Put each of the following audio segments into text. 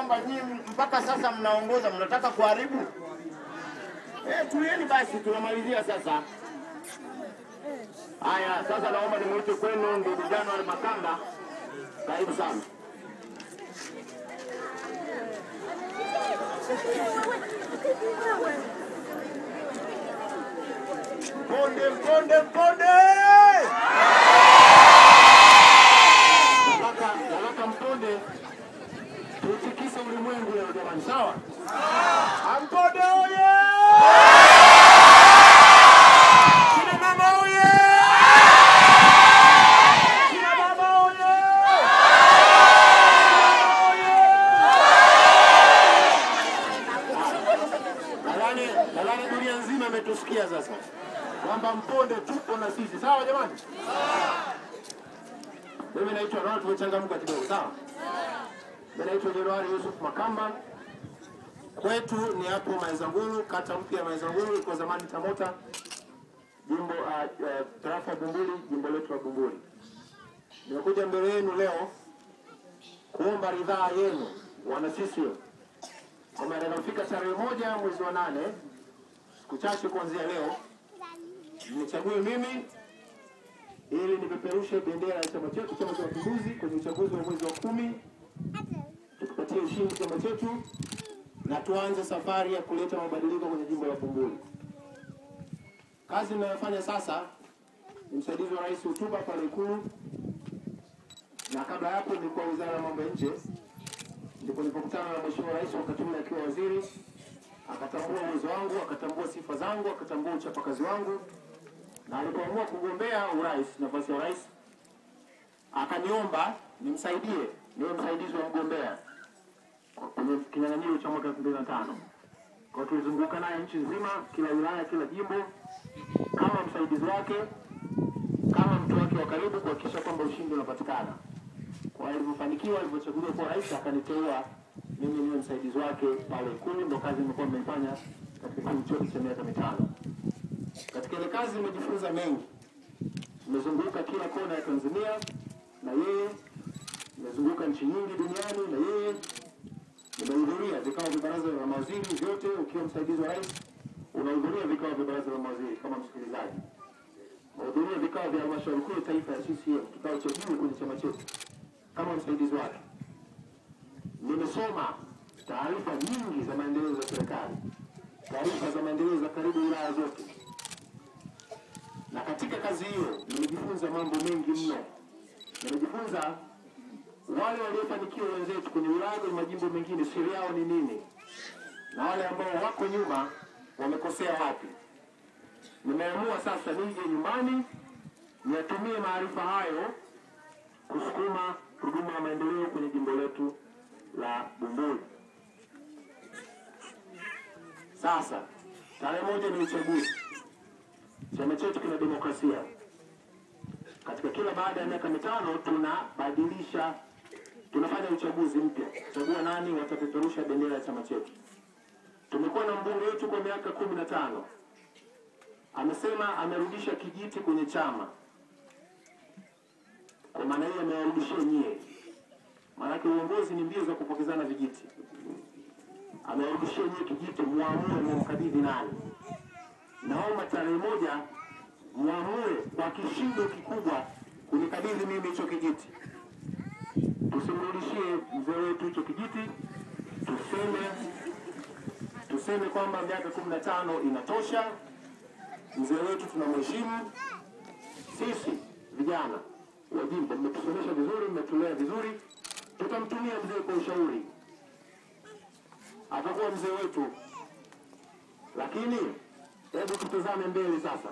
kwamba nyinyi mpaka sasa mnaongoza, mnataka kuharibu? Tulieni basi, tunamalizia sasa. Haya, sasa naomba nimuite kwenu ndugu January Makamba. Karibu sana. Mponde, Mponde, Mponde! Nataka Mponde tutikise ulimwengu leo jamani, sawa? Mponde oye! Kina mama oye! Kina baba oye! Nadhani dunia nzima imetusikia sasa kwamba Mponde tupo na sisi, sawa jamani? Mimi naitwa Ronald, tumechangamka kidogo, sawa? Mimi naitwa January Yusuf Makamba. Kwetu ni hapo Maizangulu, kata mpya ya Maizangulu, iko zamani Tamota, jimbo tarafa Bumbuli, jimbo letu la Bumbuli. Nimekuja mbele yenu leo kuomba ridhaa yenu wana CCM. Kwa maana inafika tarehe 1 mwezi wa 8, siku chache kuanzia leo, nichague mimi ili nipeperushe bendera ya chama chetu, Chama cha Mapinduzi, kwenye uchaguzi wa mwezi wa 10, tukipatie ushindi chama chetu na tuanze safari ya kuleta mabadiliko kwenye jimbo la Bumbuli. Kazi ninayofanya sasa ni msaidizi wa Rais Hotuba pale Ikulu, na kabla hapo nilikuwa Wizara ya Mambo ya Nje, ndipo nilipokutana na Mheshimiwa Rais wakati ule akiwa waziri. Akatambua uwezo wangu, akatambua sifa zangu, akatambua uchapakazi wangu, na alipoamua kugombea urais, nafasi ya urais, akaniomba nimsaidie, niwe msaidizi wa mgombea kwenye kinyang'anyiro cha mwaka 2005. Kwa tulizunguka naye nchi nzima, kila wilaya, kila jimbo, kama msaidizi wake, kama mtu wake wa karibu, kuhakikisha kwamba ushindi unapatikana. Kwa alivyofanikiwa, alivyochaguliwa kuwa rais, akaniteua mimi niwe msaidizi wake pale Ikulu. Ndio kazi nimekuwa nimeifanya katika kipindi chote cha miaka 5. Katika ile kazi nimejifunza mengi. Nimezunguka kila kona ya Tanzania na yeye, nimezunguka nchi nyingi duniani na yeye, nimehudhuria vikao vya baraza la mawaziri vyote. Ukiwa msaidizi wa rais unahudhuria vikao vya baraza la mawaziri kama msikilizaji. Nimehudhuria vikao vya halmashauri kuu ya taifa ya CCM, kikao cha juu kwenye chama chetu, kama msaidizi wake. Nimesoma taarifa nyingi za maendeleo za serikali, taarifa za maendeleo za karibu wilaya zote. Na katika kazi hiyo nimejifunza mambo mengi mno. Nimejifunza wale waliofanikiwa wenzetu kwenye wilaya na majimbo mengine, siri yao ni nini, na wale ambao wako nyuma wamekosea wapi. Nimeamua sasa nije nyumbani niyatumie maarifa hayo kusukuma huduma ya maendeleo kwenye jimbo letu la Bumbuli. Sasa tarehe 1 ni uchaguzi. Chama chetu kina demokrasia. Katika kila baada ya miaka 5 tunabadilisha, tunafanya uchaguzi mpya, chagua nani watapeperusha bendera ya chama chetu. Tumekuwa na mbunge wetu kwa miaka 15. Amesema amerudisha kijiti kwenye chama. Kwa maana hiyo amewarudishia nyie. Maana uongozi ni mbio za kupokezana vijiti. Amewarudishia nyie kijiti, muamue mumkabidhi nani. Naomba tarehe 1 muamue kwa kishindo kikubwa kunikabidhi mimi hicho kijiti. Tusimrudishie mzee wetu hicho kijiti. Tuseme kwamba miaka 15 inatosha. Mzee wetu tunamheshimu. Sisi vijana wa jimbo mmetusomesha vizuri, mmetulea vizuri. Tutamtumia mzee kwa ushauri, atakuwa mzee wetu. Lakini hebu tutazame mbele sasa.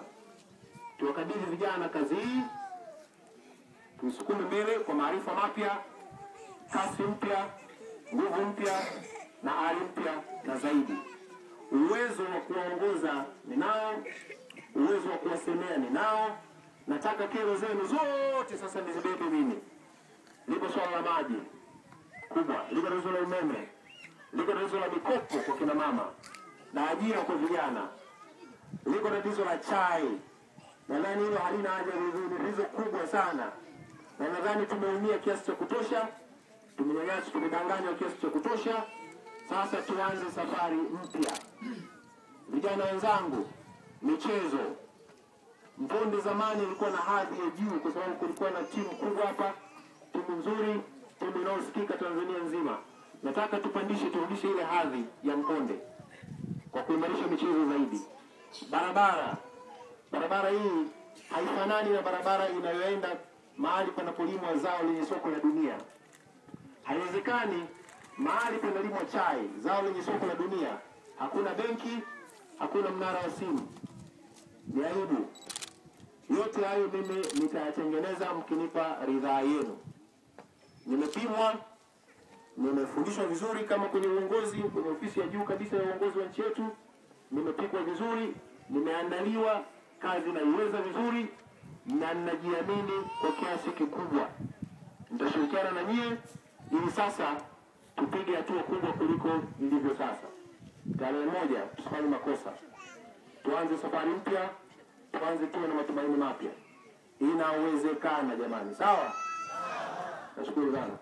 Tuwakabidhi vijana kazi hii, tusukume mbele kwa maarifa mapya, kasi mpya, nguvu mpya na ari mpya, na zaidi uwezo wa kuwaongoza ninao, uwezo wa kuwasemea ninao. Nataka kero zenu zote sasa nizibebe mimi. Liko swala la maji kubwa, liko tatizo la umeme, liko tatizo la mikopo kwa kina mama na ajira kwa vijana, liko tatizo la chai. Nadhani hilo halina haja, ni tatizo kubwa sana, na nadhani tumeumia kiasi cha kutosha. Tumenyanyaswa, tumedanganywa kiasi cha kutosha. Sasa tuanze safari mpya. Vijana wenzangu, michezo. Mponde zamani ilikuwa na hadhi ya juu kwa sababu kulikuwa na timu kubwa hapa, timu nzuri, timu inayosikika Tanzania nzima. Nataka tupandishe, turudishe ile hadhi ya Mponde kwa kuimarisha michezo zaidi. Barabara. Barabara hii haifanani na barabara inayoenda mahali panapolimwa zao lenye soko la dunia. Haiwezekani mahali panalimwa chai, zao lenye soko la dunia, hakuna benki, hakuna mnara wa simu. Ni aibu. Yote hayo mimi nitayatengeneza mkinipa ridhaa yenu. Nimepimwa, nimefundishwa vizuri kama kwenye uongozi, kwenye ofisi ya juu kabisa ya uongozi wa nchi yetu. Nimepikwa vizuri, nimeandaliwa, kazi naiweza vizuri na ninajiamini kwa kiasi kikubwa. Nitashirikiana na nyie ili sasa tupige hatua kubwa kuliko ilivyo sasa. Tarehe 1 tusifanye makosa. Tuanze safari mpya, tuanze tuwe na matumaini mapya. Inawezekana jamani, sawa? Nashukuru sana.